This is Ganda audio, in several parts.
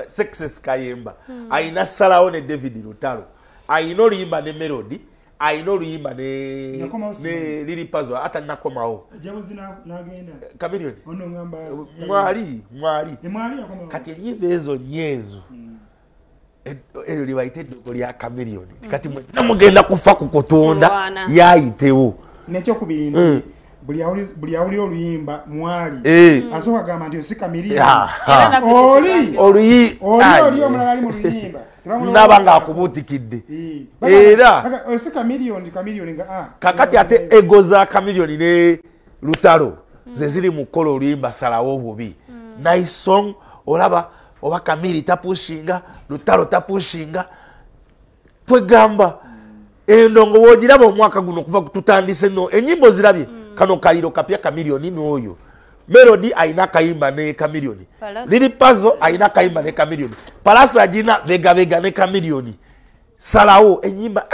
Success Kayemba ayina Salawo ne David Lutalo, ayina oluyimba ne Melody, ayina oluyimba ne Lili Pazo, ata nakomawo Chameleone mwali kati enyimba ezo nyezo eryo libayite eddogo lya Chameleone. Kati mwenna mugenda kufa ku kutonda yayitewo. Nekyokubiri nti buli awulira oluyimba mwali asooka agamba nti osi Chameleone oli oli omulala ali mu luyimba naba ng'akubuutikidde era osi Chameleone Chameleone nga kakati ate ego za Chameleone ne Lutalo ze ziri mu kukola oluyimba Salawo obubi. Nice song olaba oba Chameleone tapushinga, Lutalo tapushinga, twegamba endongo wogiraba omwaka guno kuva tutandise no enyimbo zirabye kano kaliro kapya Chameleone n'oyo Melody ayina kayimba ne Chameleone, Lili Pazo ayina kayimba ne Chameleone, Palasa agina vega vega ne Chameleone, Salawo enyimba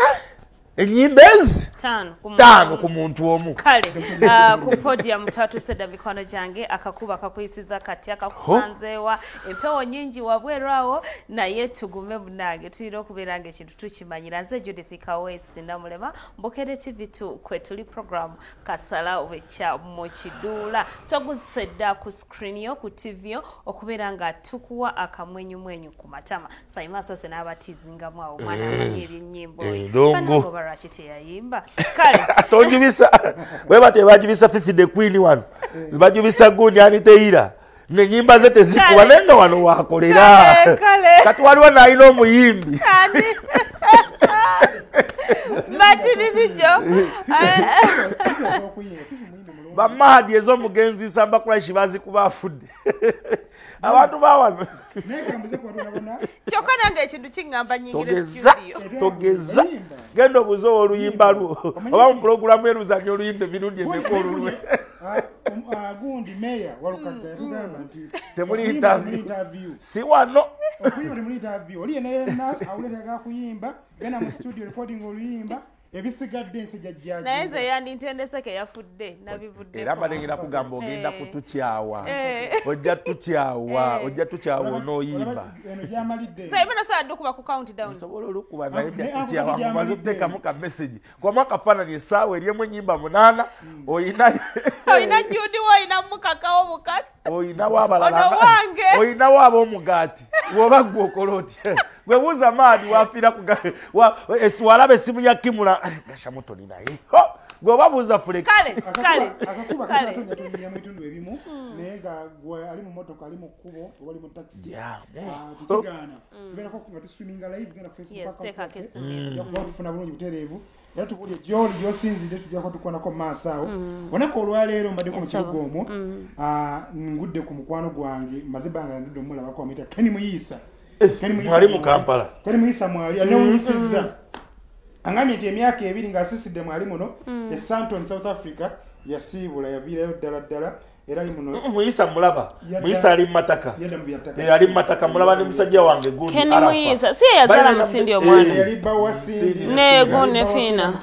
enyimba ezi tano ku muntu omu. Kale ku podium twatuseda mikono gyange akakuba kakuyisiza kati akakusanzewa empewo nyingi wabweru awo, naye tugume munange tulina okubeera nga ekintu tukimanyira. Nze Judith Kaweesi Namulema, Mbokere TV2 kwe tuli program Kasala Obekya mu Kiduula. Twagusedda ku screen yo ku TV yo okubeera nga tukuwa akamwenyumwenyu ku matama. Saima sose n'abatizingamu awo omwana amanyi ebyennyimbo oba lwaki teyayimba. Kale tojubisa bwe batyo bajubisa Fifi the Queen wano bajubisa gundi ani teira nenyimba ze tezikuba nenga wano wakolera kati waliwo nalina omuyimbi matiririjo bamahadi ez'omugenzi Nsamba Kuraishi bazikuba afudde abantu bawano kyokka nange ekintu kiŋŋamba nyingire studio togeza genda obuze oluyimba lwo oba mu pulogulaamu eruzanya oluyimba emirundi emeka olulwe. Gundi meya Walukagga yatugamba nti temuli interview si wano okuyimba temuli interview oli yenna awulira kuyimba genda mu studio recording oluyimba ebisigadde ensi jajjaji. Naye nze yandintendeseke yafudde nabivuddeko era mbalengera kugamba ogenda kutukyawa ojja tukyawa ojja tukyawa onooyimba ndukuba ku countdown nsobola olukuba naye ojja tukyawa mumaze kuteekamu ka message kwamu akafaananyi essaawa eriemu ennyimba 8 oyina oyina Judy wo oyina mukakawo bukasi oyinawo abalala oyinawo ab'omugaati woba gwe okola otya gwe buuza maadi wafiira walaba essimu ya Kimula gashamutoni naye gwe obabuuza Flex. Kale akakuba katonya tonya mu bitundu ebimu naye nga gwe ali mu motoka ali mu kkubo oba ali mu taxi tukigaana tubeerako nga tuswiminga live genda ku Facebook account tufuna bulungi butereevu era tubuulye gy'oli gy'osinzidde tujjako tukwanako mu maaso awo. Olunaku olwaleero mbaddeko mu kibuga omwo ngudde ku mukwano gwange maze ebbanga ndudde omulabako amuyita Kenny Muyiisa. Mwali mu Kampala Kenny Muyiisa mwali anewunyisizza angambye nti emyaka 2 ng'asiisidde mwali muno e Sandton South Africa yasiibula yaviirayo ddala ddala era ali muno. Muyiisa mulaba Muyiisa ali mu mataka ali mu mataka mulaba ne musajja wange gundi Kenny Muyiisa si ye yazaala Musindi omwana yali bba wa Sindi ne gundi Fina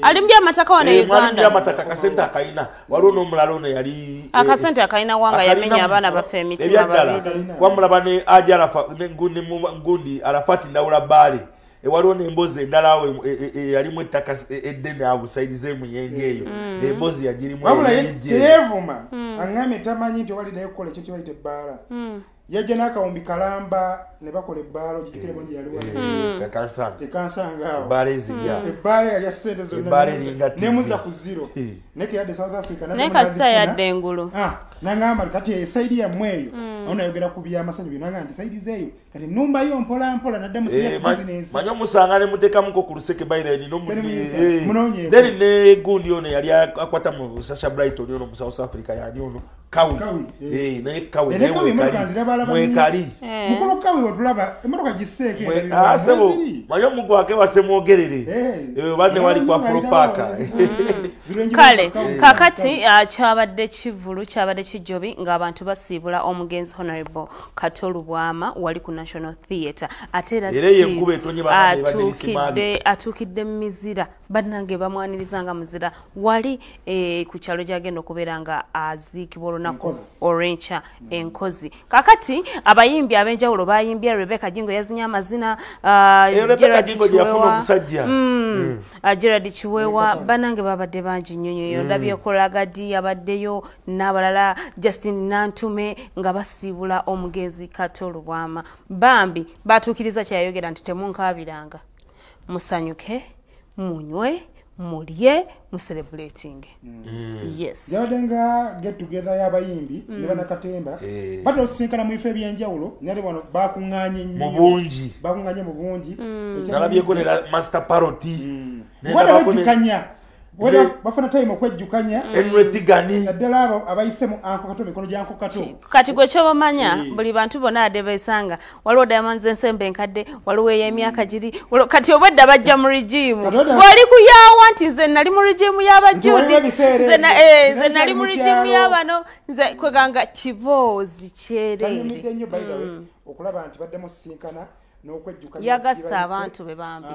ali mu by'amataka wano e Uganda mwali by'amataka akasente akayina waliwo n'omulala ono yali akasente akayina wanga yamenya abaana baffe emitima babiri wamulaba ne Aja Arafa ne gundi Arafati Ndawula Bbaale waliwo n'emboozi endala awo yalimu ettaka eddene awo saidi z'emuyenge eyo emboozi yagirimu wabula teyeevuma aŋŋambye tamanyi nti owaliddayo okukola ekyo kye bayita ebbaala yajja n'akawumbi kalamba ne bakola ebbaala ogijjukire bulungi yaliwo ekansanga awo ebbaala ezirya ebbaala yalya ssente zonna nemuzza ku zero naye keyadde South Africa naye kasita yadde engulu n'aŋŋamba kati esayidi yammwe eyo awo nayogera ku byamasanyu byo n'aŋŋamba nti sayidi zeeyo kati nnumbayo mpola mpola nadda mu serious business manyi omusanga ne muteekamuko ku luseke bayireni then ne gundi ono yali akwata mu Sasha Brighton ono mu South Africa yani ono Kawi naye Kawi mwekali Mukulu kawe otulaba emmotoka giseeke. Mayo mugwake wasemwogerere. Bane wali kwa Afro Park. Kale kakati kyabadde kivulu kyabadde kijobi ng'abantu basiibula omugenzi Honorable Kato Lubwama wali ku National Theatre. Ate era atuukidde mizira bannange bamwaniriza nga muzira wali ku kyalo gy'agenda okubeera nga aziikibwa olunaku olw'enkya enkozi. Kakati abayimbi ab'enjawulo bayimbye Rebecca Jingo yazinye amazina, Gerald Kiweewa bannange babadde bangi nnyo nnyo. Ndabyeko Lagadi yabaddeyo n'abalala, Justin Nantume nga basiibula omugenzi Kato Lubwama. Bambi batuukiriza kyeyayogera nti temunkaabiranga, musanyuke, munywe, mulye, mucelebrating. Yes. Yabadde nga get together y'abayimbi ne bannakatemba batera osisinkana mu bifo ebyenjawulo naye wano bakuŋŋaanye nnyo mu bungi, bakuŋŋaanye mu bungi. Nalabyeko ne Master Paroti bajjukanya bafuna time okwejjukanya Enretigani naddala abo abayise mu Anko Kato mikono gya Anko Kato. Kati gwe kyobamanya buli bantu bonna adde besanga waliwo Diamonds ensembe enkadde, waliwo ey'emyaka giri, kati obwedda bajja mu regimu wali kuyaawa nti nze nali mu regimu y'abajudi, nze nali mu regimu y'abano, nze kweganga kiboozi kyereere. Nnyo by the way okulaba nti baddemu sisinkana yagasa abantu be bambi.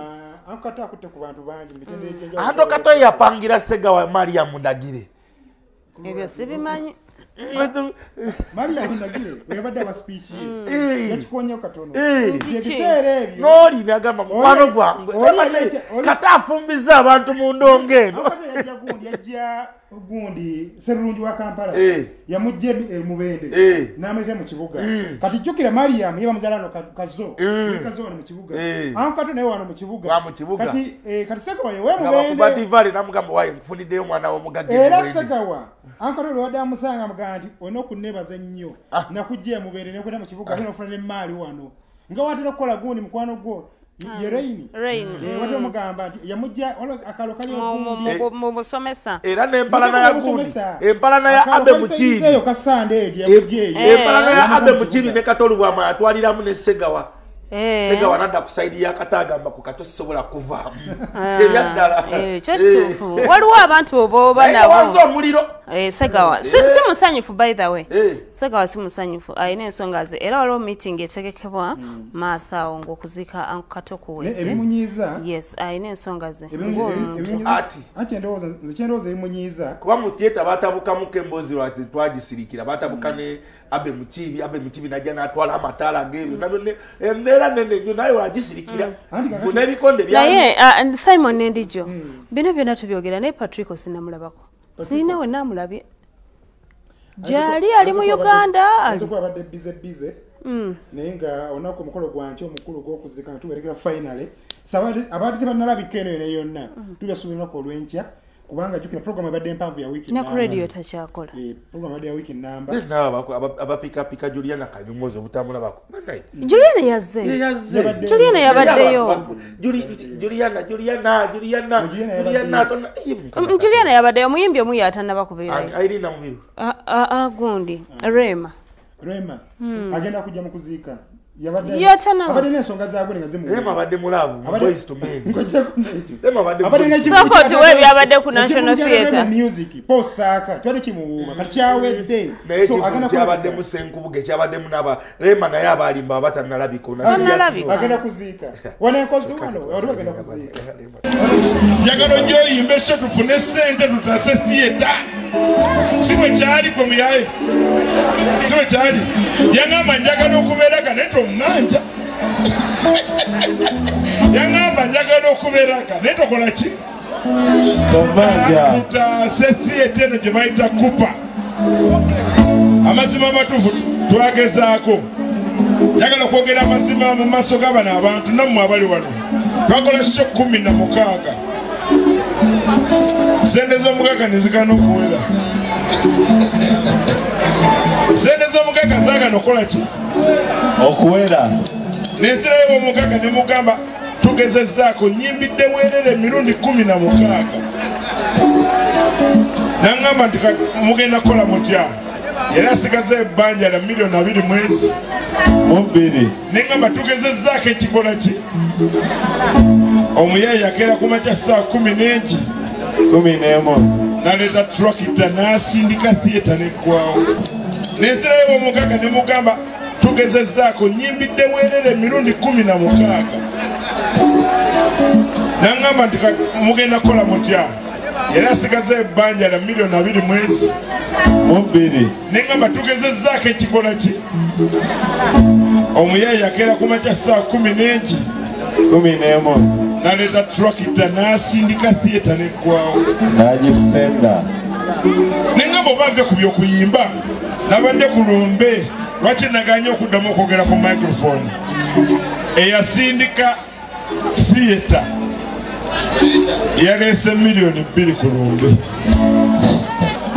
Anko Kato akutte ku bantu bangi mu mitendera egy'enjawulo. Anko Kato yapangira Ssegawa Mariam Ndagire. Ebyo sibimanyi. Mariam Ndagire bwe yabadde awa speech ye yakikonyeeko katono. Ebiseera ebyo n'oli n'agamba mukwano gwange Kato afumbiza abantu mu ndongo eno. Yajja gundi Sserulungi wa Kampala yamujja Mubende n'amuleta mu kibuga. Kati jjukira Mariam ye bamuzaala wano Kazo, Kazo wano mu kibuga, Anko Kato naye wano mu kibuga. Kati kati Ssegawa ye Mubende Bativale n'amugamba waye nkufuniddeyo omwana w'omugagga. Era Ssegawa Anko Kato lwe amusanga amugamba nti olina okunneebaza ennyo nakujja e Mubende n'okweta mu kibuga ate n'ofuna n'emmaali wano nga watera okukola gundi mukwano gwo ye Raini. Watera omugamba nti yamujja akalo kali mu musomesa. Era n'empalana ya gundi, empalana ya Abe Mukiibi eyo Kasande eyo yamujja eyo. Empalana ya Abe Mukiibi ne Kato Lubwama yatwaliramu ne Ssegawa. Ssegawa nadda ku sayidi ya Kato agamba ku Kato sisobola kuvaamu. Ebyaddala. Kyo kituufu. Waliwo abantu oba nabo. Wanze omuliro. Ssegawa si musanyufu by the way. Ssegawa si musanyufu alina ensonga ze era waliwo meeting etegekebwa maaso awo ng'okuziika Anko Kato kuwedde. Ebimunyiiza. Yes, alina ensonga ze. Ati. Anti endowooza nze kyendowooza ebimunyiiza. Kuba mu theatre baatabukamuko emboozi lwati twagisirikira baatabuka ne Abe Mukiibi, Abe Mukiibi najja n'atwala amataala g'ebyo nabyo embeera nene nnyo naye wagisirikira. N'ebikonde naye Simon Nendijo bino byonna tubyogera naye Patrick sinnamulabako. Sirina we naamulabye. Gyali ali mu Uganda. Abadde bize bize naye nga olunaku omukolo gwankya omukulu gw'okuziika nga tuwerekera finally. Abadde tebannalabika eno yonna yonna tubyasuubira olunaku olw'enkya kubanga jjukira program ebadde empanvu ya wiiki ne ku radio takyakola. Program ebadde ya wiiki nnamba. Abapikapika Juliana Kanyumozo obutamulabako. Juliana yazze. Juliana yabaddeyo. Juliana Juliana yabaddeyo omuyimbi omu yatannaba kubeerayo. Irina Mubiru. Gundi Rema. Rema agenda kujja mu kuziika. Yabadde n'ensonga zaabwe nga zimu. Rema abadde mulaavu mu Boys to Men. Rema abadde Soko tuwe byabadde ku National Theatre. Music Paul Saka kyabadde kimuwuuba kati kyawedde. So agenda kyabadde mu Ssenkubuge kyabadde mu naba Rema naye abalimba abatannalabika agenda kuziika. Wano enkozi wano waliwo agenda kuziika. Njagala ojje oyimbe sho tufune ssente tutase theatre. Si bwe kyali gwe muyaye. Si bwe kyali. Yangamba njagala okubeeraga naye tommanja. Yangamba njagala okubeeraga naye tokola ki? Tommanja. Tutase theatre eno gye bayita Kupa. Amazima amatuufu twagezaako. Njagala okwogera amazima mu maaso g'abano abantu nammwe abali wano. Twakola sho 16. Sente z'omugagga ne zigaana okuwera. Sente z'omugagga zaagaana okukola ki? Okuwera. Nenzirayo omugagga ne mugamba tugezezzaako nnyimbidde bwerere emirundi 16. N'aŋŋamba nti mugenda kukola mutya? Yali asigaza ebbanja lya 2 million mwezi. Mu 2. Nengamba tugezezzaako ekikola ki? Omuyayi yakeera ku makya ssaawa 11. 11. Naleeta tractor n'asindika theatre n'eggwawo. Nenzirayo omugagga ne mugamba tugezezzaako, nnyimbidde bwerere emirundi 16. Nangamba nti mugenda kukola mutya? Yali asigaza ebbanja lya miliyoni 2 mwezi. Mu 2. Nengamba tugezezzaako ekikola ki? Omuyayi yakeera ku makya ssaawa 11. 11. Naleeta tractor n'asindika theatre n'eggwawo. N'agisenda. Nengamba oba nve ku by'okuyimba, nabadde ku lumbe, lwaki naganye okuddamu okwogera ku microphone? Eyasindika theatre yaleese miliyoni 2 ku lumbe.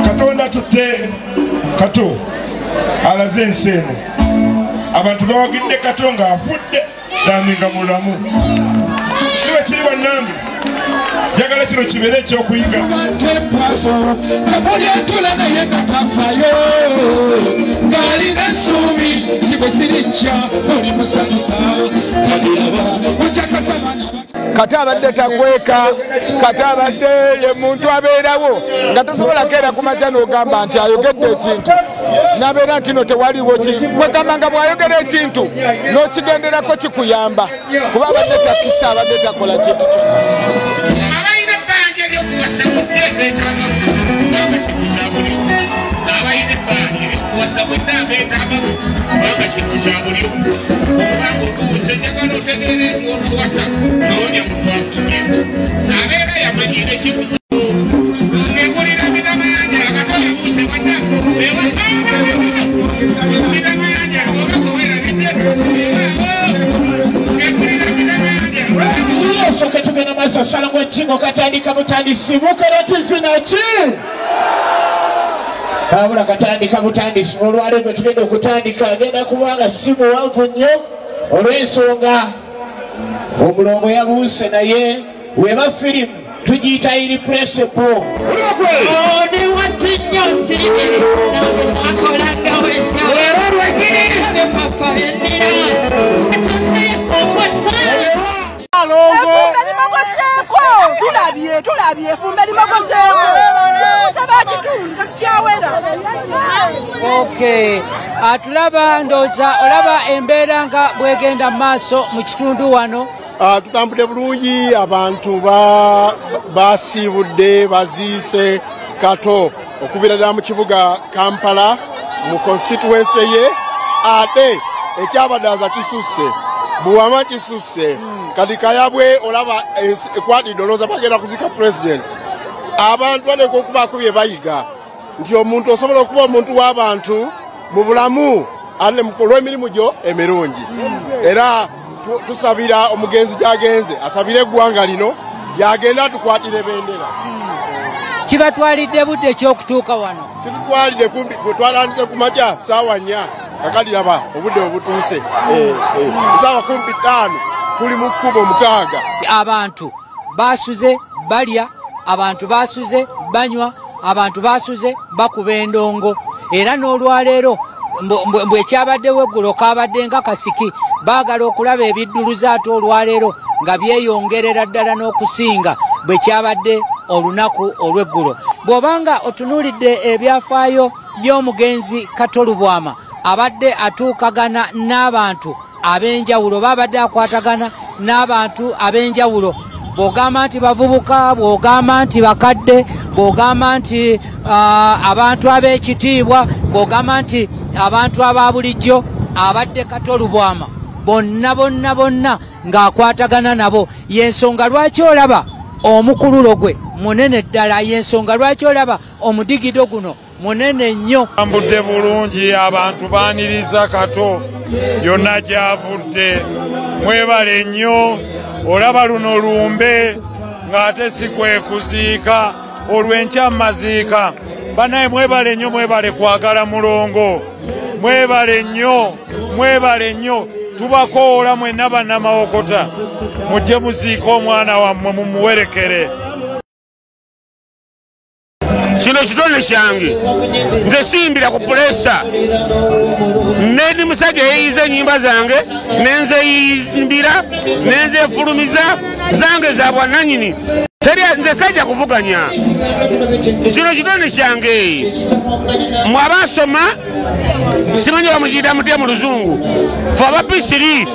Katonda tutte Kato alaze ensi eno. Abantu bawagidde Kato ng'afudde dami nga mulamu. Kiba kiri bannange, njagala kino kibeere ekyokuyiga. Kamuli atula naye nga tafayo, ng'alina essuubi nti bwe sirikya oli musanyusa, kati laba okyakasa abaana. Kati abadde takweka, kati abadde ye muntu abeerawo nga tosobola keera ku makya n'ogamba nti ayogedde ekintu n'abeera nti no tewaliwo kwegamba nga bw'ayogera ekintu n'okigenderako kikuyamba, kuba abadde takisa, abadde takola kintu kyonna. Abalina ebbanja ery'okuwasa mujje, beetaagamu kubanga kintu kya buliwo. Abalina ebbanja ery'okuwasa mwenna beetaagamu kubanga kintu kya buliwo. Obanga otuuse, njagala otegeere nti otuwasa nawonya muntu afunyeko abeera yamanyire ekintu ngegulira minamayanja akatoyibuuse wata minamayanja oba gwewerabidde ngegulira minamayanja. Soke tugenda maaso, Ssalongo Jjingo katandika butandisi, Bukere TV naki kabula katandika butandisi. Olwaleero gwe tugenda okutandika agenda kubanga si muwanvu nnyo olw'ensonga omulongo yabuuse, naye weba firimu tugiyita Irrepressible. Oli wati nnyo siribiri nange nakolanga wetya leero lwegiri ebifafa byennina atonde okwasa. Efumbe limogozeeko, tulabye tulabye, efumbe limogozeeko, tusaba kitundu tetukyawera. Okay, atulaba ndowooza olaba embeera nga bwegenda mu maaso mu kitundu wano. Tutambudde bulungi, abantu basiibudde baziise Kato okuviira ddala mu kibuga Kampala mu constituency ye, ate ekyabadaaza kisusse, buwama kisusse. Kati Kayabwe olaba ekwatidde, olowooza bagenda kuzika president. Abantu baleka okubaako bye bayiga nti omuntu osobola okuba omuntu w'abantu mu bulamu ate olw'emirimu gyo emirungi. Era tusabira omugenzi gy'agenze asabire eggwanga lino gy'agenda atukwatire bendera. Kibatwalidde budde ekyokutuuka wano? Kitutwalidde kumpi bwe twatandise ku makya ssaawa 4, kakati laba obudde obutuuse essaawa kumpi 5, tuli mu kkubo 6. Abantu basuze balya, abantu basuze banywa, abantu basuze bakuba endongo, era n'olwaleero mbwe ekyabaddewo eggulo kabadde nga kasiki, baagala okulaba ebidduluzo ate olwaleero nga byeyongerera ddala n'okusinga bwe kyabadde olunaku olw'eggulo. Bw'obanga otunuulidde ebyafaayo by'omugenzi Kato Lubwama, abadde atuukagana n'abantu ab'enjawulo, babadde akwatagana n'abantu ab'enjawulo. Bw'ogamba nti bavubuka, bw'ogamba nti bakadde, bw'ogamba nti abantu ab'ekitiibwa, bw'ogamba nti abantu aba bulijjo, abadde Kato Lubwama bonna bonna bonna ng'akwatagana nabo. Y'ensonga lwaki olaba omukululo gwe munene ddala, y'ensonga lwaki olaba omudigido guno munene nnyo. Tambudde bulungi, abantu baaniriza Kato yonna gy'avudde, mwebale nnyo. Olaba luno lumbe ng'ate si kwe kuziika, olw'enkya maziika. Bannaye mwebale nnyo, mwebale kwagala mulongo, mwebale nnyo, mwebale nnyo. Tubakoola mwenna bannamawokota, mujje muziike omwana wammwe mumuwerekere. Kino kitone kyange, nze simbira ku pulesa. Nendi musajja yeeyiza ennyimba zange, nenzeeyimbira, nenzeefulumiza, zange za bwannannyini. Teri nze sajja kuvuganya. Kino kitone kyange. Mwe abasoma, simanyi bamugiyita mutya mu luzungu. Ffe aba P3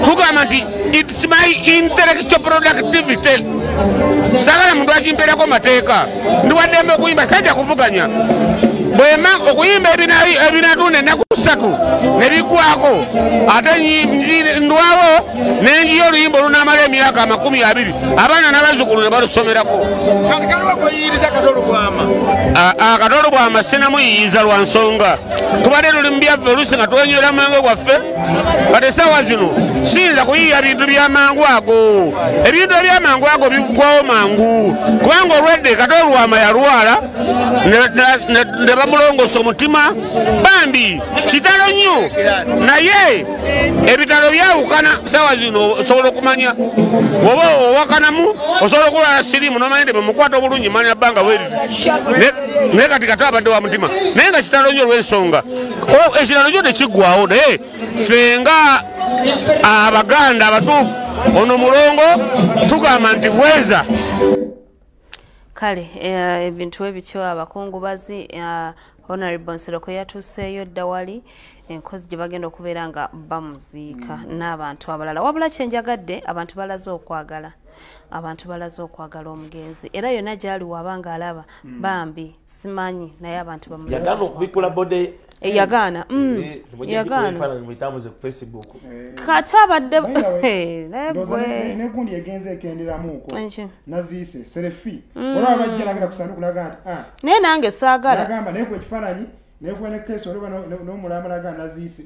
tugamba nti it's my intellectual productivity. Saagala muntu akimpeerako mateeka. Ndi wa ddembe okuyimba, sajja kuvuganya. Bwema okuyimba ebinatunda ennaku 3 ne biggwako, ate ndwawo ne njiya oluyimba olunaamala emyaka 20, abaana n'abazzukulu ne balusomerako. Kato Lubwama sinamuyiyiza lwa nsonga. Tubadde tuli mu byaffe oluusi nga twenywera mangu gwaffe, kati essaawa zino siyinza kuyiiya bintu by'amangu ago. Ebintu eby'amangu ago biggwawo mangu, kubanga olwedde Kato Lubwama yalwala ne bamulongosa omutima. Bambi kitalo nnyo, naye ebitalo byawukana. Ssaawa zino osobola okumanya bw'oba owakanamu, osobola okulwala siriimu n'omanya nti bwemukwata obulungi manya bbanga bweriti. Naye kati Kato abadde wa mutima, naye nga kitalo nnyo olw'ensonga ekiralo kyo tekiggwawo. Naye ffe nga Abaganda abatuufu, ono mulongo tugamba nti bweza. Kale ebintu ebityo abakungubazi Honorable Nsereko yatuuseeyo dda wali enkozi gye bagenda okubeera nga bamuziika n'abantu abalala. Wabula kyenjagadde, abantu balaze okwagala, abantu balaze okwagala omugenzi, era yonna gy'ali wabanga alaba bambi simanyi, naye abantu bamulaze. Yagaana okubikula bode. Yagaana. Yagaana. Kati abadde negundi egenze ekenderamuko naziise serefi olaba bajja nagenda ku sanduku naga nti naye nange saagala nagamba naye ku ekifaananyi naye kuba ne keesi olaba n'omulamba naga naziise.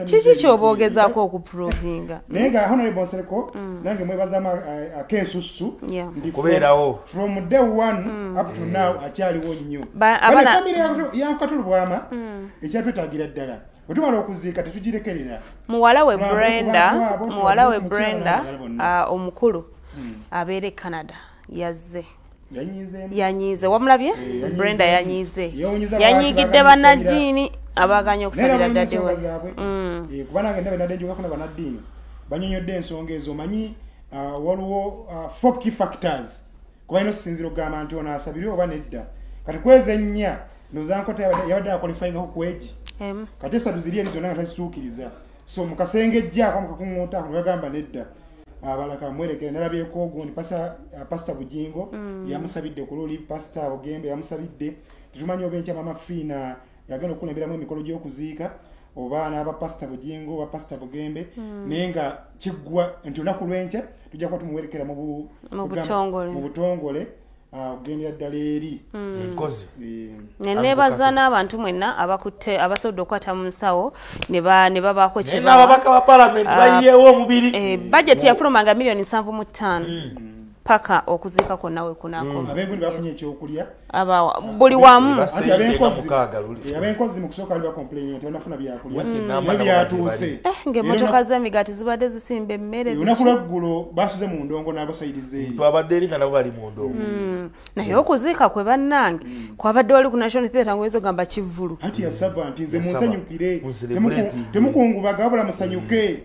Kiki ky'oboogezaako okuprovinga? Naye nga Honorable Nsereko nange mwebazamu akensusu kubeerawo from day one up to now akyaliwo nnyo. Famire ya Kato Lubwama ekyatwetaagira ddala bwe tumala okuziika tetugirekerera. Muwala we Brenda, muwala we Brenda omukulu abeera e Canada yazze. Yanyiize, wamulabye? Brenda yanyiize. Yanyiigidde bannaddiini abaaganye okusabira dadde we. Kuba nange ndaba nadde njogako na bannaddiini banyonyodde ensonga ezo. Omanyi waliwo 4 key factors kuba ino sinzira okugamba nti ono asabirwe oba nedda. Kati kweza ennya nozankota yabadde akwalifayingako kwegi, kati esatu ziri eri zonna nga tazituukiriza. So mu kasengejja ako mukakuŋŋunta ako ne bagamba nedda, abalaka mwerekere. Nalabyeko gundi Pasita Bugingo yamusabidde ku luli, Pasita Bugembe yamusabidde. Tetumanyi oba enkya Mama Fiina yagenda okukulemberamu emikolo gy'okuziika oba n'aba Pasita Bugingo oba Pasita Bugembe, naye nga kiggwa nti olunaku lw'enkya tujja kuba tumuwerekera mu butongole okugendera ddala eri enkozi. Neneebaza n'abantu mwenna abakutte abasobodde okukwata mu nsawo ne babaako kye n'ababaka ba palamenti bayiyeewo omubiri. Bajeti yafulumanga miliyoni 75 paka okuziika kwonna we kunaakoma. Abeegundi bafunye ekyokulya buli wamu. Ab'enkozi mu kusooka bali bakomplaininga nti banafuna byakulya naye byatuuse. Ng'emmotoka z'emigaati zibadde zisimba emmere. Olunaku lweggulo basuze mu ndongo n'abasayiriza eri. Twabadde eri nga nabo bali mu ndongo. Naye okuziika kwe bannange kwabadde wali ku National Theatre ng'oyinza ogamba kivvulu. Anti yasaba nti nze munsanyukire, temukungubaga wabula musanyuke.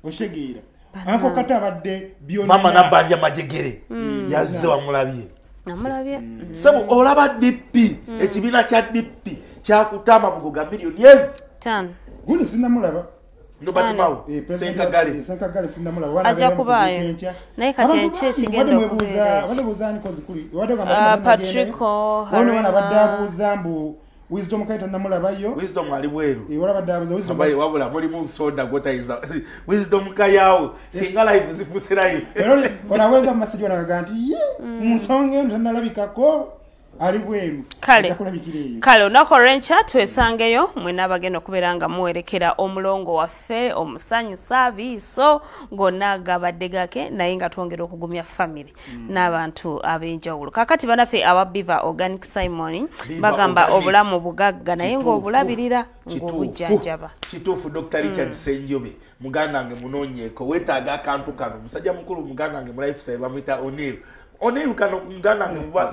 Oshegeera Anko Kato abadde byonna. Mama Nabbanja Majegere yazze wamulabye. Namulabye. Sebo olaba DP, ekibiina kya DP kyakutama mugoga miliyoni ezi 5. Gundi sinamulaba. Nobody Mao, Senkagale. Senkagale sinamulaba. Ajja kubaayo. Naye kati enkya ekigenda okubeera. Abadde buuza ani kozi kuli? Obadde ogamba Patrico Harema. Abadde abuuza mbu Wisdom Kaita namulabayo. Wisdom ali bweru. Wala badde abuuza Wisdom. Abaye wabula mulimu soda gwotayinza. Wisdom Kayawo singa live zifuse live. Era onaweza mu message wanaga nti ye mu nsonga eno tannalabikako ali bweru. Kale. Kale olunaku olw'enkya twesangeyo mwenna abagenda okubeera nga muwerekera omulongo waffe omusanyusa biiso gonna gabadde gake, naye nga twongera okugumya family n'abantu ab'enjawulo. Kaakati bannaffe aba Biva Organic Simon bagamba obulamu bugagga naye ng'obulabirira ng'obujjanjaba. Kituufu. Dr. Richard Ssenjobe muganda wange munoonyeeko, weetaaga akantu kano. Musajja mukulu muganda wange mu lifestyle bamuyita O'Neil. Oniru kano muganda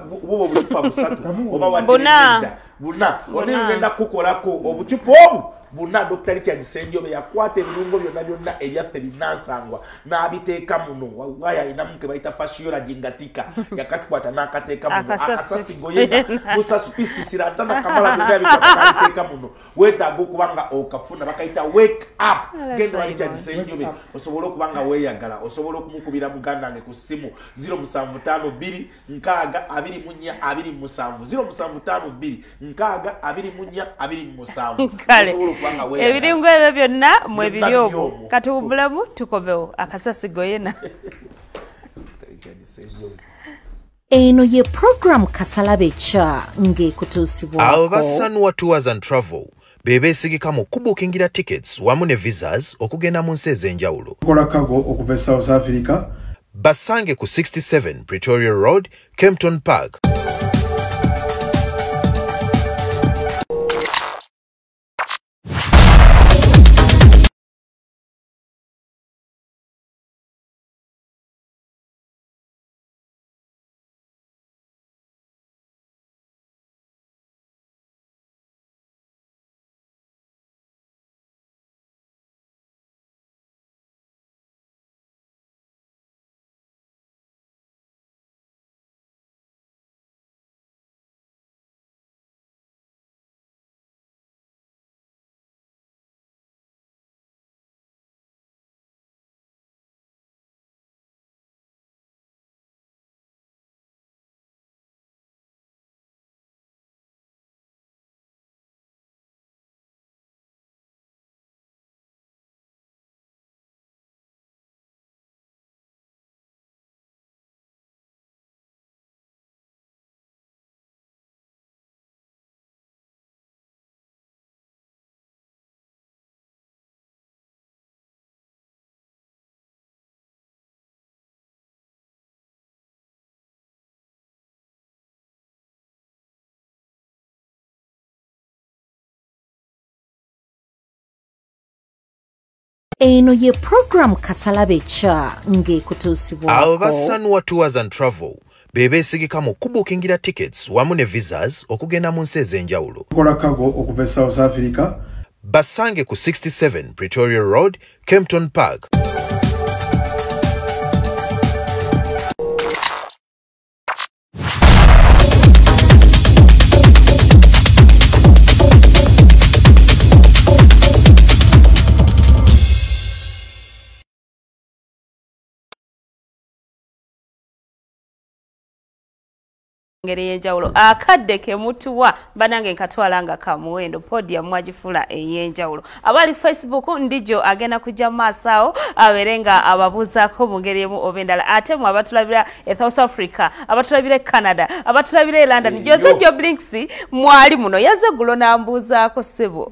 bubo obucupa busatu oba watirenda buna Oniru ngenda kukolako obucupa obu buna. Dr. Richard Senjobe yakwata ebirungo byonna byonna ebyaffe binnansangwa n'abiteeka muno. Wallahi alina muke bayita fasciola jingatika yakatukwata n'akateeka muno akasasi goyena musasupisisira ntana kamala byonna yabikwata n'abiteeka muno. Weetaaga okuba nga okafuna bakayita wake up. Genda wa Richard Senjobe osobole okuba nga weeyagala, osobola okumukubira muganda wange ku ssimu 0752 6 24 27 0752 6 24 27. Kale Osobola okuba nga weeyagala. Ebiringo ebyo byonna mwe biri omwo. Katuwummulemu tukomewo akasasi goyena. Eno ye program Kasalabe Cha ng'ekutuusibwako Abo ba Sanwa Tours and Travel be beesigika mu kubuukingira tickets wamu ne visas okugenda mu nsi ez'enjawulo. Kola cargo okuva e South Africa. Basange ku 67 Pretoria Road, Kempton Park. Eno ye program Kasalabe Cha ng'ekutuusibwako Abo ba Sanwa Tours and Travel be beesigika mu kubuukingira tickets wamu ne visas okugenda mu nsi ez'enjawulo. Kola cargo okuva e South Africa. Basange ku 67 Pretoria Road, Kempton Park. Ngeri ey'enjawulo akadde ke mutuwa banange nkatwala nga kamuwendo podium mwagifula ey'enjawulo. Abali Facebook ndijo agenda kujja maaso awo abeere nga ababuuzaako mu ngeri emu oba endala. Ate mwe abatulabira e South Africa, abatulabira e Canada, abatulabira e London, Jose Joblinks mwali muno yazze eggulo n'ambuuzaako ssebo.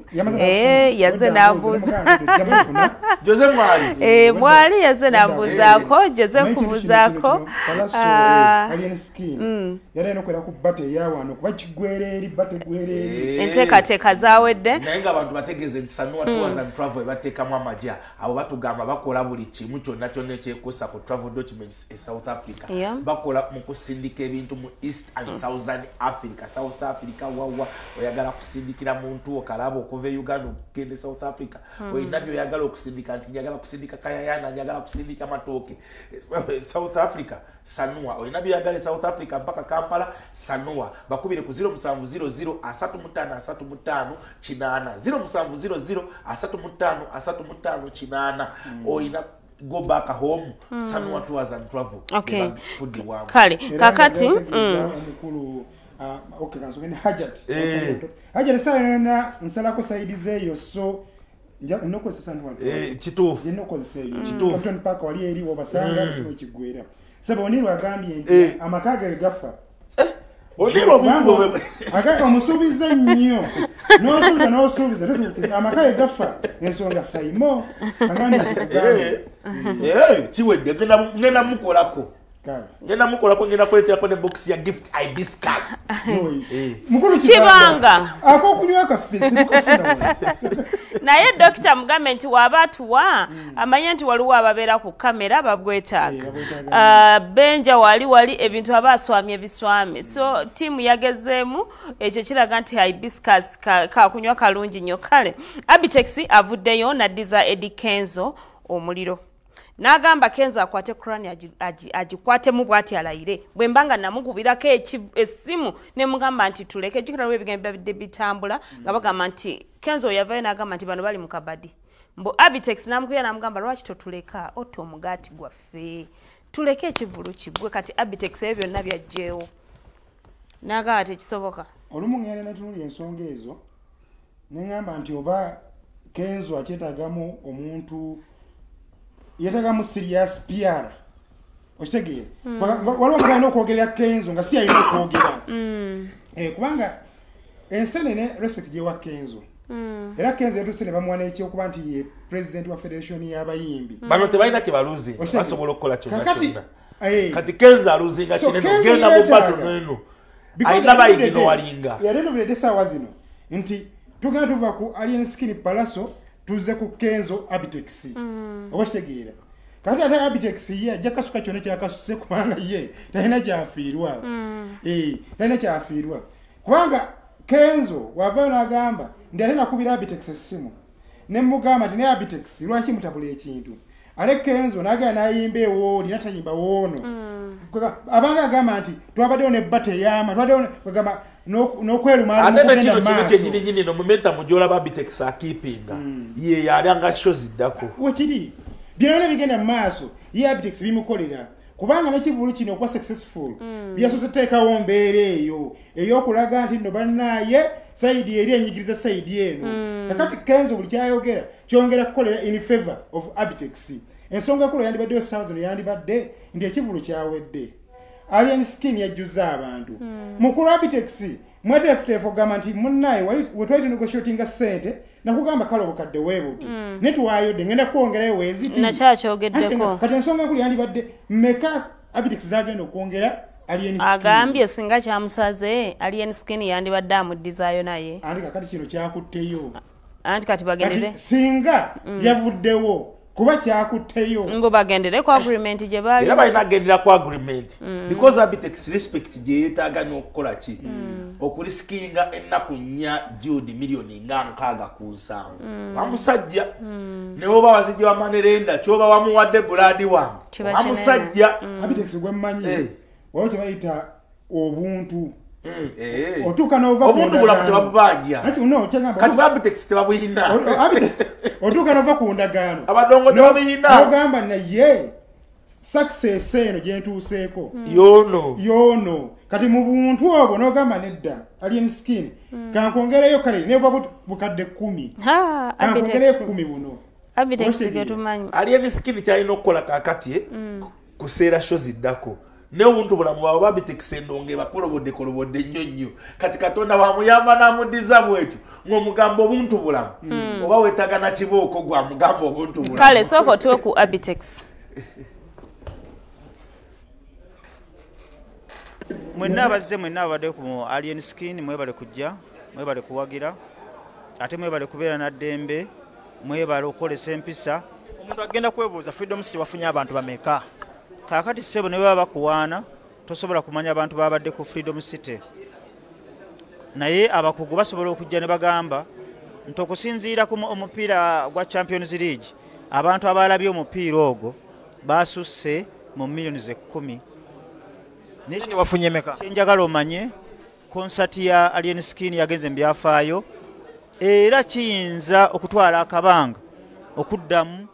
Yazze n'ambuuza. Jose mwali. Mwali yazze n'ambuuzaako, Jose nkubuuzaako. Alien skin. Yali nokwera ku bate yawano kuba kigwera eri bate gwera eri. Enteekateeka zaawedde. Naye ng'abantu bategeeze nti Sanwa Tours and Travel bateekamu amagye abo batugamba bakola buli kimu kyonna kyonna ekyekuusa ku travel documents e South Africa. Bakola mu kusindika ebintu mu East and Southern Africa. South Africa wawa oyagala kusindikira muntu okalaba okuva e Uganda okugenda e South Africa. Olina by'oyagala okusindika nti njagala kusindika kayayana, njagala kusindika matooke. South Africa Sanwa olina by'oyagala e South Africa mpaka Kampala Sanwa. Bakubire ku 0700 35 35 8 0700 35 35 8. Olina go back home. Sanwa Tours and Travel. Okay. Kale kakati omukulu okay kanso Hajat. Hajat sana nsalako saidizeyo so nnokozesa Sanwa. Kituufu. Nnokozesa eyo. Kituufu. Captain Park wali eri obasanga kino kigwera. Sebo Oniru agambye nti amaka ge gafa. Oniru obukubo aka omusuubiza nnyo. N'osuubiza n'osuubiza amaka ge gafa ensonga Saimo agambye nti kiwedde ngenda mukolako. Ngenda mukolako, ngenda kuleeterako ne box ya gift hibiscus. Kibanga akokunywa kaffe. Naye dokita mugambe nti waba atuwa amanye nti waliwo ababeera ku kamera babwetaaga. Benja wali ebintu aba aswamye biswame. So tiimu yagezeemu, ekyo kiraga nti hibiscus kakunywa kalungi nnyo. Kale Abitex avuddeyo n'addiza Eddy Kenzo omuliro. N'agamba Kenzo akwate Kurani agikwatemu bw'ati alayire. Bwe mbanga namukubirako essimu ne mugamba nti tuleke, jjukira lwe ebigambo bibadde bitambula nga bagamba nti Kenzo yavaayo n'agamba nti bano bali mu kabadi. Mbu Abitex n'amukubira n'amugamba lwaki totuleka otta omugaati gwaffe, tuleke ekivvulu kiggwe. Kati Abitex ebyo byonna byaggyewo n'agamba tekisoboka. Olumu ngenda natunuulira ensonga ezo ne ŋŋamba nti oba Kenzo akyetaagamu omuntu yeetagamu serious PR, okitegeera? Waliwo nga okwogerera Kenzo nga si yalina okwogera, kubanga ensenene respect gyewa Kenzo. Era Kenzo yatuuse ne bamuwa n'ekyokuba nti ye president wa federation y'abayimbi. Bano tebalina kye baluzinga, basobola okukola kyonna kyonna. Kati Kenzo aluzinga kinene, ogenda mu battle eno alina bayiginowalinga. At the end of the day, essaawa zino nti tugenda tuva ku Alien Skin Palaso tuzze ku Kenzo Abitex, oba kitegeera? Kati ate Abitex ye ajja kasuka kyonna kyakasuse, kubanga ye talina kyafiirwa. Talina kyafiirwa, kubanga Kenzo wavaayo n'agamba nti ate nakubira Abitex essimu ne mugamba nti naye Abitex lwaki mutabula ekintu, ate Kenzo n'agenda n'ayimba ewooli natayimba woono. Abanga agamba nti twabaddewo ne bata eyama, twabaddewo agamba n'okweruma. Ate nekino kino kyennyininyini no momentum gy'olaba Abitex akipinga ye yali show ziddako wekiri byonna bigenda mu maaso, ye Abitex bimukolera, kubanga n'ekivvulu kino okuba successful byasoose teekawo mbeera eyo ey'okulaga nti nno bannaaye sayidi eri enyigiriza sayidi eno. Kakati Kenzo buli kyayogera kyongera kukolera in favor of Abitex. Ensonga enkulu yandibaddeyo essaawa zino yandibadde nti ekivvulu kyawedde, Alien Skin yajjuza abantu. Mukulu Abitex mweteefuteefu ogamba nti munnaye we twali tunegotiatinga ssente nakugamba kale obukadde weebuti naye tuwaayodde ngenda kwongerayo weeziti. Nakyakyogeddeko. Kati ensonga enkulu yandibadde mmeka Abitex zagenda okwongera Alien Skin. Agambye singa kyamusaze Alien Skin yandibadde amuddizaayo naye. Anti kakati kino kyakutteyo. Anti kati bagendere. Singa yavuddewo kuba kyakutteyo. Ngo bagendere ku agreement gye baali. Era balina agendera ku agreement because Abitex respect gye yeetaaga n'okukola ki okulisikinga ennaku 4 Jude miliyoni nga 67. Wamusajja ne woba wazijja wa manerenda kyoba wamuwadde buladi wange wamusajja. Abitex gwe mmanyi waliwo kye bayita obuntu. Otuuka n'ova ku obuntu bulamu tebabubanja. Kati Abitex tebabuyina. Otuuka n'ova ku ndagaano abadongo tebabiyina. N'ogamba naye success eno gye ntuuseeko yono. Kati mu buntu obwo n'ogamba nedda Alien Skin kankwongereyo kale ne bwa bukadde 10, kankwongereyo 10 buno. Abitex byetumanyi. Alien Skin kyalina okukola kaakati kuseera show ziddako ne obuntu bulamu bwabwe Abitex endonge bakolobodde kolobodde nnyo nnyo. Kati Katonda wamuyamba n'amuddiza bwetyo ng'omugamba obuntu bulamu oba weetaaga na kibooko gwamugamba obuntu bulamu. Kale sooka otuwe ku Abitex. Mwenna abazze, mwenna abadde ku Alien Skin, mwebale kujja, mwebale kuwagira, ate mwebale kubeera na ddembe, mwebale okukolesa empisa. Omuntu agenda kwebuuza Freedom City wafunye abantu bameka? Kaakati ssebo ne baba bakuwaana tosobola kumanya abantu babadde ku Freedom City, naye abakugu basobola okujja ne bagamba nti okusinziira ku omupiira gwa Champions League abantu abalabye omupiira ogwo basusse mu miliyoni 10. Sente wafunye meka? Kyenjagala omanye concert ya Alien Skin yagenze mu byafaayo, era kiyinza okutwala akabanga okuddamu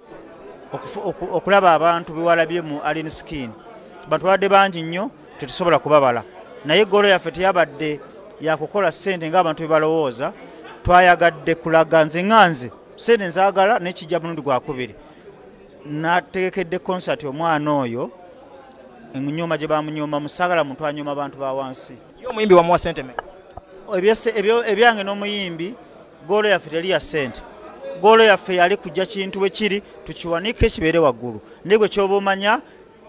okulaba abantu bewalabye mu Alien Skin. Bantu babadde bangi nnyo tetusobola kubabala, naye goolo yaffe teyabadde yakukola ssente ng'abantu bwe balowooza. Twayagadde kulaga nze nga nze ssente nzaagala naye kijja mulundi gwakubiri. Nategekedde concert omwana oyo ennyoma gye bamunyooma, musaagala muntu anyooma abantu ba wansi. Ye omuyimbi wamuwa ssente mmeka? Ebyange n'omuyimbi goolo yaffe teri ya ssente. Goolo yaffe yali kujja kintu we kiri tukiwanike kibeere waggulu, naye gwe ky'oba omanya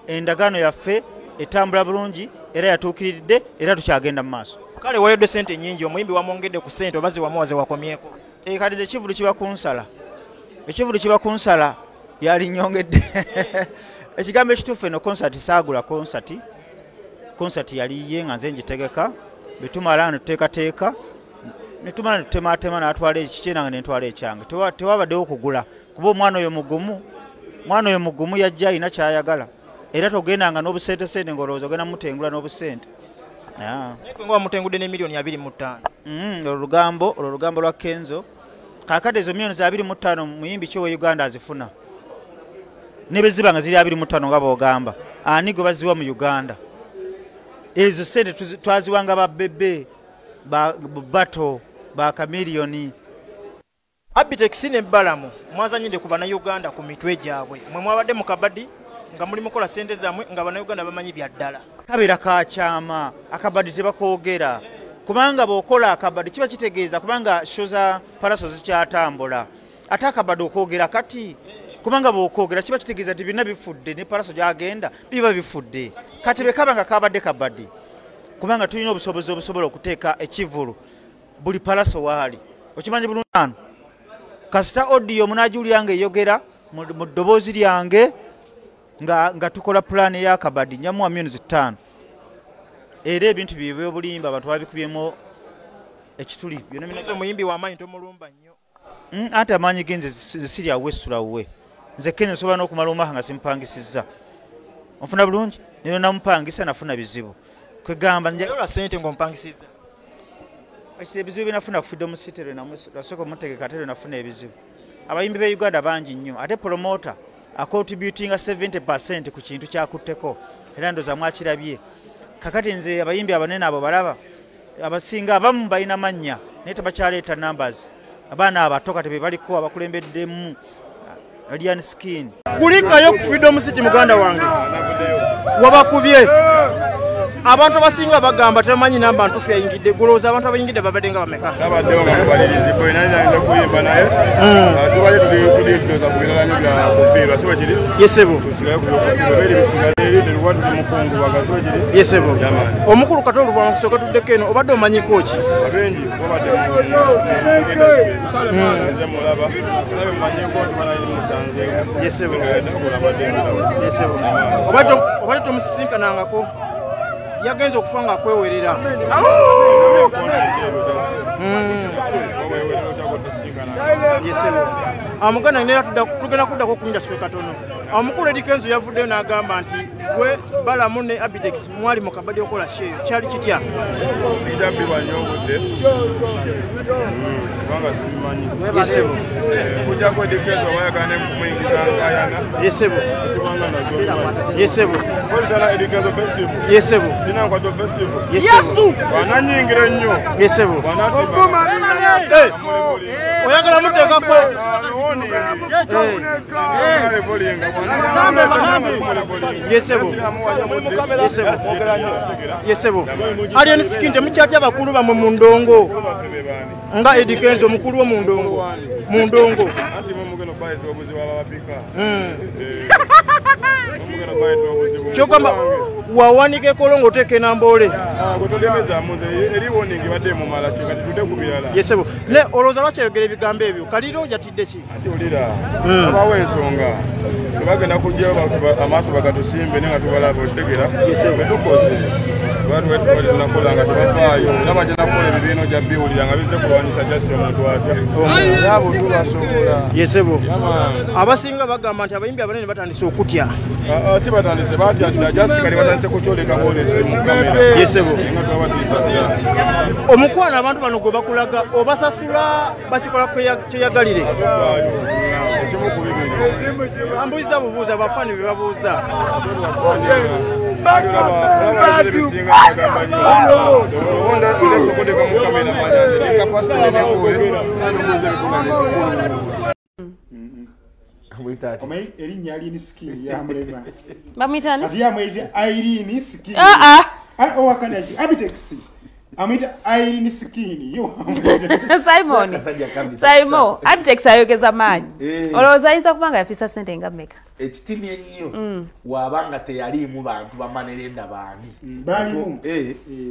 endagaano yaffe Etambula bulungi era yatuukiridde era tukyagenda mu maaso. Kale wayodde sente nyingi, omuyimbi wamwongedde ku sente oba ziwamuwaze wakomyeko? Kati nze ekivulu kiba kunsala. Ekivulu kiba kunsala yali nyongedde. Ekigambo ekituufu eno concert saagula concert. Concert yali ye nga nze ngitegeka. Bwe tumala ne tuteekateeka ne tumala ne tutematema n'atwala ekikye nange ne ntwala ekyange. Tewabaddewo kugula kuba omwana oyo mugumu. Omwana oyo mugumu yajja alina ky'ayagala. Era togendanga n'obusente ng'olowooza ogenda mutengula n'obusente. Naye gwe nga wamutengudde ne miliyoni 25. Olwo lugambo lwa Kenzo. Kaakati ezo miliyoni za 25 muyimbi ki owe Uganda azifuna? Ne bwe ziba nga ziri 25 nga bw'ogamba, ani gwe baziwa mu Uganda? Ezo sente twaziwanga ba Bebe, ba Bato, ba Chameleone. Abitex ne Balamu mwazanyidde ku bannayuganda ku mitwe gyabwe. Mwe mwabadde mu kabadi nga muli mukola sente zammwe nga bannayuganda bamanyi bya ddala. Kabeera ka kyama, akabadi tebakoogera. Kubanga bw'okola akabadi kiba kitegeeza kubanga show za Pallaso zikyatambula. Ate akabadi okwogera kati kubanga bw'okwogera kiba kitegeeza nti byonna bifudde ne Pallaso gy'agenda biba bifudde. Kati bwe kaba nga kabadde kabadi kubanga tulina obusobozi obusobola okuteeka ekivulu buli Pallaso waali. Okimanyi bulungi ano kasita audio munaagiwulira ng'eyogera mu ddoboozi lyange nga tukola pulaani ey'akabadi njamuwa miliyoni 5. Era ebintu bye by'obulimba abantu babikubyemu ekituli. Byonna omuyimbi w'amaanyi tomulumba nnyo. Anti amaanyi ge nze sirya wesula we. Nze Kenzo nsobola n'okumala omwaka nga simpangisizza. Onfuna bulungi? Naye namupangisa nafuna bizibu. Kwegamba nyola ssente ng'ompangisizza. Ebizibu bye nafuna ku Freedom City lwe nasooka omutegeka ate lwe nafuna ebizibu. Abayimbi b'e Uganda bangi nnyo ate promoter acontributinga 70% ku kintu kyakutteko era ndowooza mwakirabye. Kakati nze abayimbi abanene abo balaba abasinga abamu balina mannya naye tebakyaleeta numbers. Abaana abato kati be baliko abakulembeddemu Alien Skin. Kulikayo ku Freedom City muganda wange wabakubye. Abantu abasinga bagamba tebamanyi namba ntuufu yayingidde. Golowooza abantu abayingidde babadde nga bameka? Babaddewo nga tubalirizi bwe nali nayinza kuyimba naye tubadde tuli ku birala nnyo bya kufiirwa, si bwe kiri? Yesebo. Tusigale ku byokufiirwa beeri bisigale eri tetuba tuli mukungubaga, si bwe kiri? Yesebo. Omukulu Kato Lubwama kusooka tuddeko eno obadde omanyiko ki? Abengi babadde nze mulaba nabe mumanyiko nti banali musanzeeko. Yesebo. Yesebo. Obadde tomusisinkanangako? Yagenze okufa nga akwewerera. Yesebo. Amuganda nera tugenda kuddako ku industry katono. Omukulu Eddy Kenzo yavuddeyo n'agamba nti gwe Balamu ne Abitex mwali mu kabadi okola sheyo. Kyali kitya? Sijja bbibwa nnyo obudde kubanga sibimanyi. Yesebo. Kujjako Eddy Kenzo oba ne kumuyingiza nkayana. Yesebo. Tubanga nazo. Yesebo. Kozitala Eddy Kenzo Festival. Yesebo. Sina nkwato festival. Yesebo. Bananyingira nnyo. Yesebo. Oyagala muteekako. Yesebo. Yesebo. Yesebo. Alien Skin temukyatya abakulu bammwe mu ndongo. Nga Eddy Kenzo mukulu wo mu ndongo. Mu ndongo. Anti mwe mugenda okubaletera obuzibu ababapika. Kyogamba wawanika ekolo ng'oteeka enamboole. Yesebo. Ne olowooza lwaki ayogera ebigambo ebyo? Kaliro yatidde ki? Anti wulira wabawo ensonga tebagenda kujjayo amaaso bagatusimbe naye nga tubalaba okitegeera. Ffe tukoze tunakola nga tebafaayo era bagenda kukola ebibiina ojja biwulira nga bizze kulwanyisa just omuntu atya era abo tubasobola. Yesebo. Abasinga bagamba nti abayimbi abanene batandise okutya. Si batandise batya dda just kali batandise kukyoleka bwolesi mu kamera. Yesebo. Nga twabatiisa dda. Omukwano abantu bano gwe bakulaga obasasula bakikola kyeyagalire. Ekimu ku bibiri. Ambuuza bubuuza abafaani be babuuza. Omanyi erinnya Irene Skin yamulema. Bamuyita ani? Ati yamuyita Irene Skin. Owakanaji Abitex. Amuyita Irene Skin. Simon. Simon, Abitex ayogeza maanyi. Olowooza ayinza kuba nga yafisa ssente nga mmeka? Ekitini ennyo wabanga teyaliimu bantu bamanerenda baani baalimu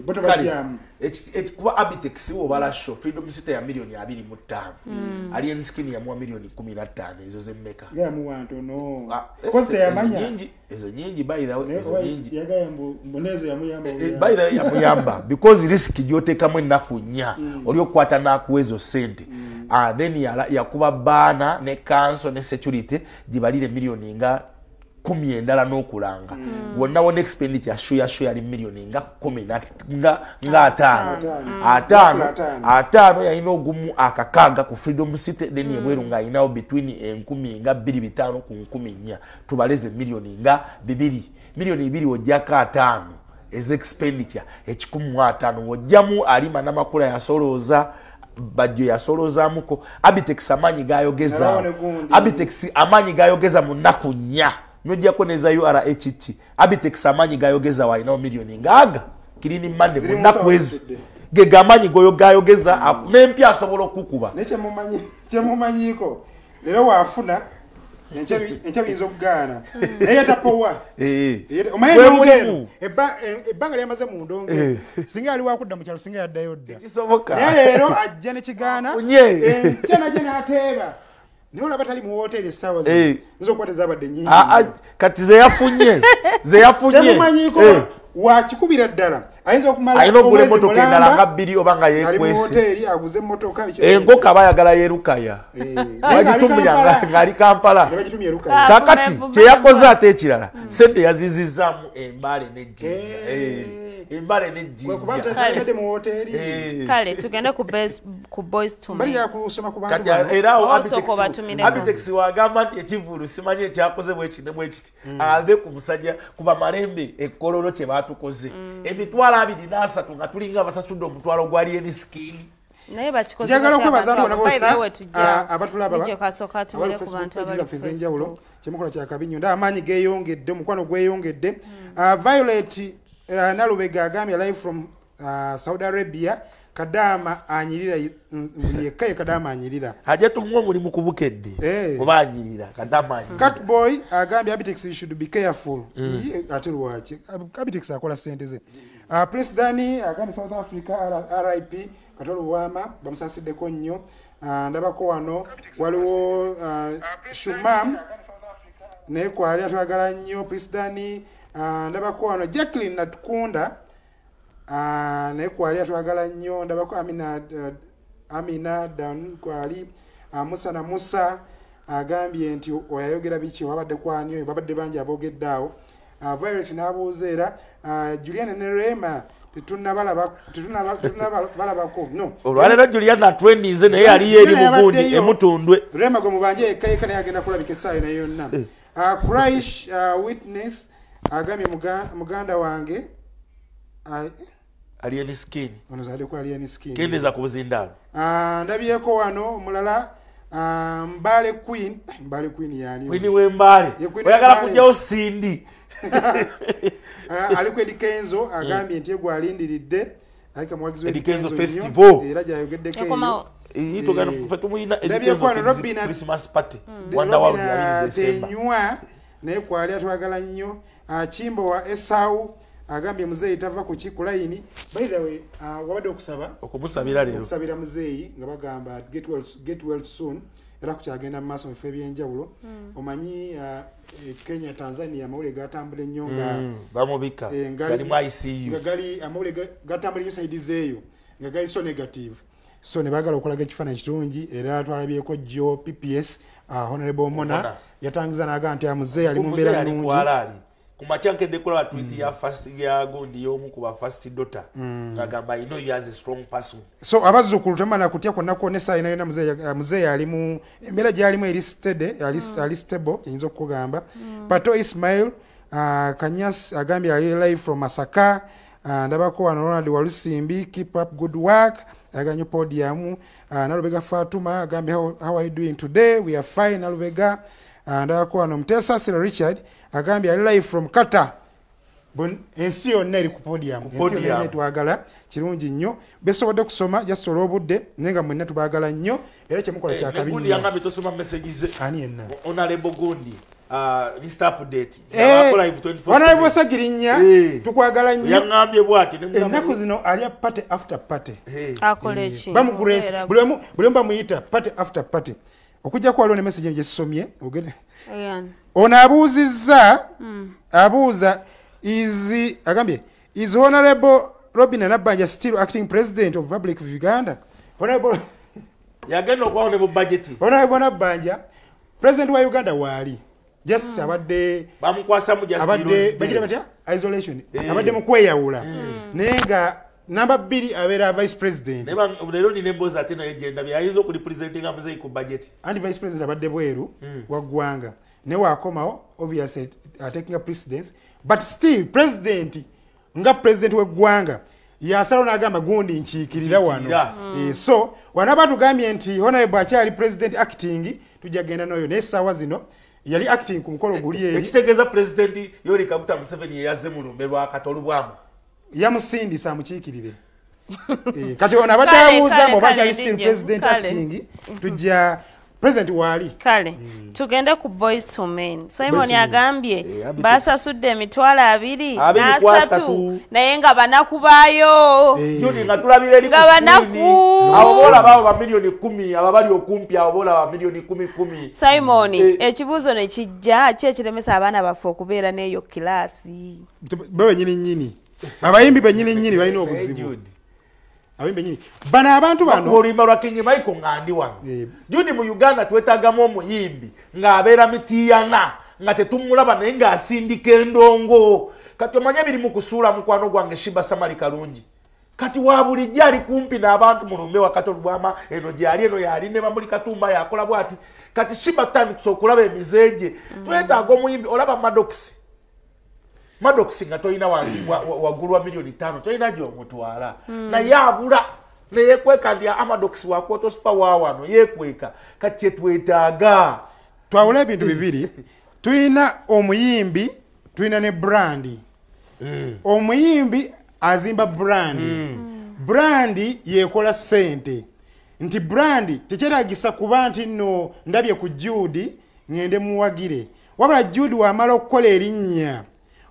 bo tebajjamu. Kuba Abitex wobala show Freedom City ya milioni 25, Alien Skin yamuwa milioni 15. Ezo zemmeka? Yamuwa ntono, kozi teyamanya. Ezo nyingi, by the way, ezo nyingi. Yagaya mbu yamuyamba. By the way, yamuyamba because risk gy'oteekamu ennaku 4 oli okukwata n'akuwa ezo ssente. Then yakuba baana ne council ne security gibalire milioni nga 10 endala n'okulanga. Wonna wonna expenditure ya show yali milioni nga 10 nga 5 yalina ogumu akakaaga ku Freedom City, then ebweru ng'alinawo between 2,500 ku 4,000. Tubaleze milioni nga 2, milioni 2 ojjako 5 ez expenditure 150, ojjamu alima n'amakula yasolooza bajjo yasolozaamuko. Abitex amaanyi gayogeza, Abitex amaanyi gayogeza mu nnaku 4 nojjako neza URHT. Abitex amaanyi gayogeza walinawo milioni ngaaga kirini mande mu nnaku ezi ge gamaanyi goyo gayogeza n'empya asobola okukuba. Naye kyemumanyiiko leero waafuna enkya biyinza okugaana, naye tapowa. Omanyi endongo ebbanga lyamaze mu ndongo, singa yali wakudda mu kyalo singa yaddayo dda. Tekisoboka. Naye leero ajja ne kigaana, enkya najja n'ateeba. Naye olaba tali mu woteeri essaawa zino, nza okuba tezabadde nnyingi. Kati ze yafunye Temumanyiiko wakikubira ddala ayinza okumala alina okugula emmotoka endala nga 2 oba nga yeekwese. Ali mu woteeri aguze emmotoka. Enkoko aba ayagala yerukaya, bagitumya ng'ali Kampala. Kakati kye yakoze ate ekirala, sente yazizizaamu embale n'ejjinja. Embale n'ejjinja. Kale tugende ku Boys to Men. Kati era awo Abitex wagamba nti ekivvulu simanyi ekyakoze bweki ne bwekiti, ave ku musajja kuba Malembe ekkololo kye baatukoze 23,000 nga tulinga abasasudde omutwalo gwa Alien Skin. Naye bakikoze. Njagala okwebaza abantu bonna abatulaba abali Facebook page zaffe ez'enjawulo. Kyemukola kya kabi nnyo, amaanyi geeyongedde, omukwano gweyongedde. Violet Nalubega agambye live from Saudi Arabia, Kadama anyirira yekka ye Kadama anyirira. Ajja tumuwa omulimu ku Bukedde oba anyirira Kadama anyirira. Catboy agambye Abitex should be careful. Ate lwaki Abitex akola ssente ze. Prince Dani agambye South Africa RIP Kato Lubwama bamusasiddeko nnyo. Ndabako wano waliwo Shumam naye kwali atwagala nnyo Prince Dani. Ndabako wano Jacqueline Natukunda naye kwali atwagala nnyo. Ndabako Amina Dan kwali. Musa na Musa agambye nti oyayogera biki wabadde kwani babadde bangi aboogedde awo. Violet n'abuuza era Juliana ne Rema tetunnabalabako. No, olwaleero Juliana trendinze naye aliyo eri mugundi emutundwe. Rema gwe mubanje yekka yekka naye agenda kulabika essaawa naye yonna. Crash Witness agambye muganda wange Alien Skin. Ono zaliko Alien Skin. Kendeza ku buzindaalo. Ndabyeko wano omulala Mbale Queen. Mbale Queen yani. Queen we Mbale. Oyagala kujjawo Cindy. Aliko Eddy Kenzo agambye nti gwe alindiridde ayika muwagizi wa Eddy Kenzo Festival. Era gyayogeddeko eyo. Tugenda ffe tumuyina Eddy Kenzo Christmas party. Wonder World yali December. Tenywa naye kwali atwagala nnyo. Kimbo wa Esau agambye muzeeyi tava ku ki ku layini. By the way, wabadde okusaba okumusabira leero, okusabira muzeeyi nga bagamba get well soon, era kukyagenda mu maaso mu bifo ebyenjawulo. Omanyi Kenya, Tanzania amawulire gatambula ennyo nga bamubika gali mu ICU, nga gali amawulire gatambula nnyo saidi zeeyo nga gali so negative, so ne baagala okulaga ekifaananyi kirungi. Era twalabyeko jjo PPS Honorable Mona yatangiza n'agamba nti muzeeyi ali mu mbeera nnungi. Kumakya nkedde kulaba tweet ya first ya gundi y'omu ku ba first daughter ng'agamba I know you as a strong person. So abazzukulu temana kutya kwonna kwonna essaawa yonna yonna muzeeyi ali mu embeera gy'alimu eri steady, ali stable eyinza okukugamba. Pato Ismail Kanyas agambye ali live from Masaka. Ndabako wano Ronald Walusimbi, keep up good work, aganye podium. Nalubega Fatuma agambye how are you doing today, we are fine Nalubega. Ndabako wano Mutesa Sir Richard agambye ali live from Qatar. Ensi yonna eri ku podium, ensi yonna twagala kirungi nnyo. Besobodde kusoma just olw'obudde naye nga mwenna tubaagala nnyo era kyemukola kyakabi nnyo. Gundi yangambye tosoma message ze. Ani yenna? Honorable Gundi Mr. Update. Abakola live 24/7. Honorable Sagirinya tukwagala nnyo. Yaŋŋambye bw'ati ennaku zino alya party after party. Akola ki? Bamugrace buli omu bamuyita party after party. Okujjako waliwo ne message gye sisomye ogende. Ono abuuzizza abuuza is agambye is Honorable Robin Nabbanja still acting president of Republic of Uganda? Honorable yagenda okwawo ne mu budget. Honorable Nabbanja president wa Uganda waali. Just abadde bamukwasa mu just abadde bagira batya isolation abadde mu kweyawula naye nga namba 2 abeera vice president. Naye leero nina emboozi ate naye gye ndabye ayinza okulipresentinga muzeeyi ku budget. Anti vice president abadde bweru wa ggwanga naye waakomawo obviously taking a precedence, but still president nga president w'eggwanga yasalawo n'agamba gundi nkiikirira wano. So wanaba tugambye nti honorable akyali president acting tujja genda n'oyo naye essaawa zino yali acting ku mukolo guli eri. Ekitegeeza president Yoweri Kaguta Museveni yazze mu lumbe lwa Kato Lubwama. Yamusindisa amukiikirire. Kati ono abadde abuuza mbu oba akyali still president acting tujja president waali. Kale tugende ku Boys to Men. Simon agambye basasudde 223 naye nga banakubaayo. Juni nga tulabira eri nga banaku. Abo boolaba abo ba miliyoni 10 abo bali okumpi abo boolaba miliyoni 10. Simon ekibuuzo ne kijja ki ekiremesa abaana baffe okubeera n'eyo kilaasi? Bo bennyini nnyini. Abayimbi bennyini nnyini balina obuzibu. Abayimbi bano abantu bano oluyimba lwa King Michael nga ndi wano. Juni mu Uganda twetaagamu omuyimbi ng'abeera mitiyana nga tetumulaba naye ng'asindika endongo. Kati omanye biri mu kusuula mukwano gwange Shiba Samali Kalungi. Kati wa bulijjo ali kumpi n'abantu mu lumbe wa Kato Lubwama eno gyali eno yali ne bamuli Katumba yakola bw'ati. Kati Shiba tutandise okulaba emize gye. Twetaaga omuyimbi olaba Maddox. Maddox nga tolina wansi waggulu wa miliyoni 5 tolina gy'omutwala. Naye abula neyekweka nti Maddox wa Kwoto Super wa wano yeekweka. Kati kye twetaaga twawula ebintu bibiri. Tulina omuyimbi tulina ne brandi. Omuyimbi azimba brandi. Brandi yeekola ssente. Nti brandi tekyetaagisa kuba nti nno ndabye ku Jude ngende muwagire. Wabula Jude wamala okukola erinnya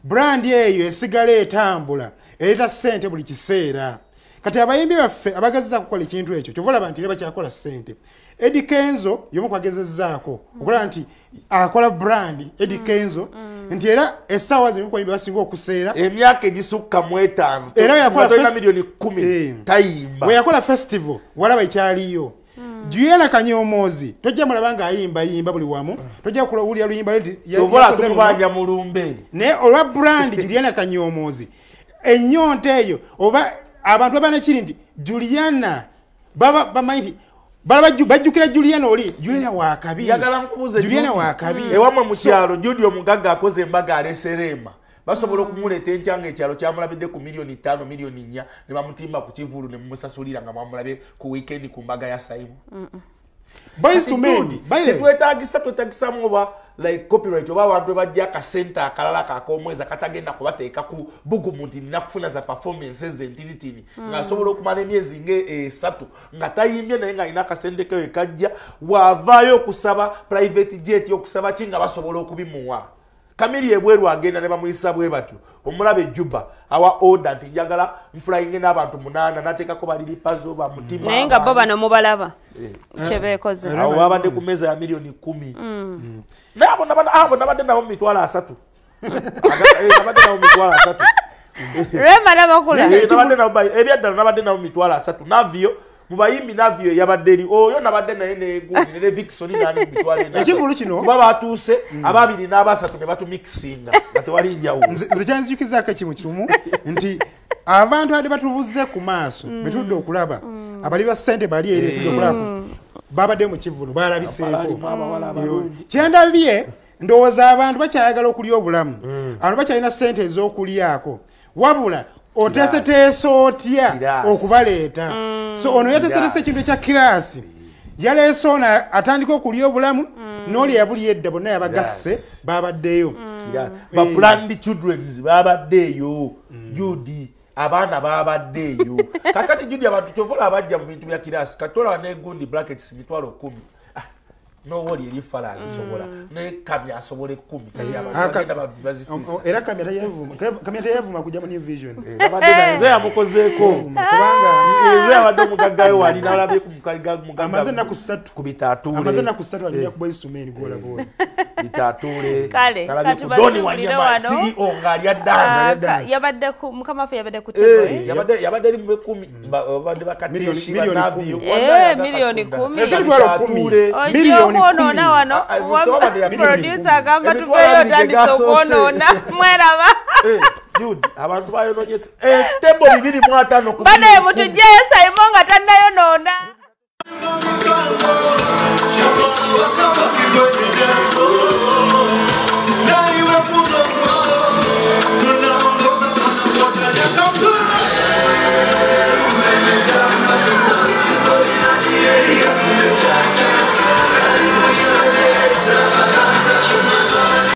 brandi eyo esigala etambula ereeta ssente buli kiseera. Kati abayimbi baffe abagezezzaako okukola ekintu ekyo kyova olaba nti era bakyakola ssente. Eddy Kenzo y'omu kwagezezzaako okulaba nti akola brandi Eddy Kenzo nti era essaawa zino bayimbi basinga okuseera emyaka egisukka mu 5 era yakola miliyoni 10 tayimba. Bwe yakola festival walaba ekyaliyo. Juliana Kanyomozi tojja mulaba ng'ayimba yimba buli wamu tojja kuwulira luyimba kyova tukubanja mulumbe naye olwa brand Juliana Kanyomozi ennyonta eyo oba abantu baba nekiri nti Juliana baba bamanyi nti bajjukira Juliana oli Juliana wakabi. Njagala nkubuuze Juliana wakabi ewammwe mu kyalo Judy omugagga akoze embaga aleese Rema basobola okumuleeta enkya ng'ekyalo kyamulabidde ku miliyoni 5 miliyoni 4 ne bamutimba ku kivulu ne mumusasulira nga mwamulabye ku weekend ku mbaga ya Saimu. Boys to Men tetwetaagisa twetaagisamu oba like copyright oba abantu bajja akasente akalala kak'omwezi akatagenda kubateeka ku bugumu nti nina kufuna za performances entinitini ng'asobola okumala emyezi nga 3 nga tayimbye naye ng'alina akasente ke kajja waavaayo okusaba private jet okusaba ki nga basobola okubimuwa. Kamiri ebweru agenda ne bamuyisa bwe batyo. Omulabe Juba awa order nti njagala nflyinge n'abantu 8 n'ateekako baliri pazo ba mutima. Naye nga bo bano mubalaba kye beekoze. Awo babadde ku mmeeza ya miliyoni 10. Naye abo nabadde nabo mu mitwalo 3. Nabadde nabo mu mitwalo 3. Rema n'amakula. Nabadde nabo ebyaddala nabadde nabo mu mitwalo 3. Navio mubayimbi navyo yabadde eri oyo nabadde naye negundi ne Vixon nani mitwalo ena. Ekivulu kino kuba batuuse ababiri n'abasatu ne batumixinga nga tewali njawulo. Nze kyanzijukizaako ekimu kimu nti abantu abadde batubuze ku maaso betudde okulaba abali ba ssente bali eri betudde okulaba babadde mu kivulu balabiseeko. Kyendabye ndowooza abantu bakyayagala okulya obulamu, abantu bakyalina ssente ez'okulyako wabula oteeseteese otya okubaleeta. So ono yateeseteese ekintu ekya kiraasi yaleese ono atandika okulya obulamu n'oli eyabuli edda bonna yabagasse babaddeyo. Ba planned childrens babaddeeyo Judy abaana babaddeeyo. Kakati Judy abantu kyovola abajja mu bintu bya kiraasi katola negundi brackets 10,000. Nowoli eri fala azisobola naye Kamya asobola 10 kati abantu bagenda bazifiisa. Era Kamya teyavuma kujja mu New Vision. Abadde nze yamukozeeko kubanga nze abadde omugaggayo wali nalabye ku mugagga amaze ennaku 3 ku bitatuule amaze ennaku 3 ajja ku Boys to Men gola gola bitatuule kale Doni Wanyama CEO ng'alya dance yabadde ku mukama waffe yabadde ku table yabadde eri mu 10 babadde bakateshi banavyo milioni 10 ese mitwalo 10 milioni kwonoona wano producer agamba tuveeyo otandise okwonoona mweraba. Jude abantu bayonoonyesa tebo 205 bane mutujjeyo Simon nga tannayonoona.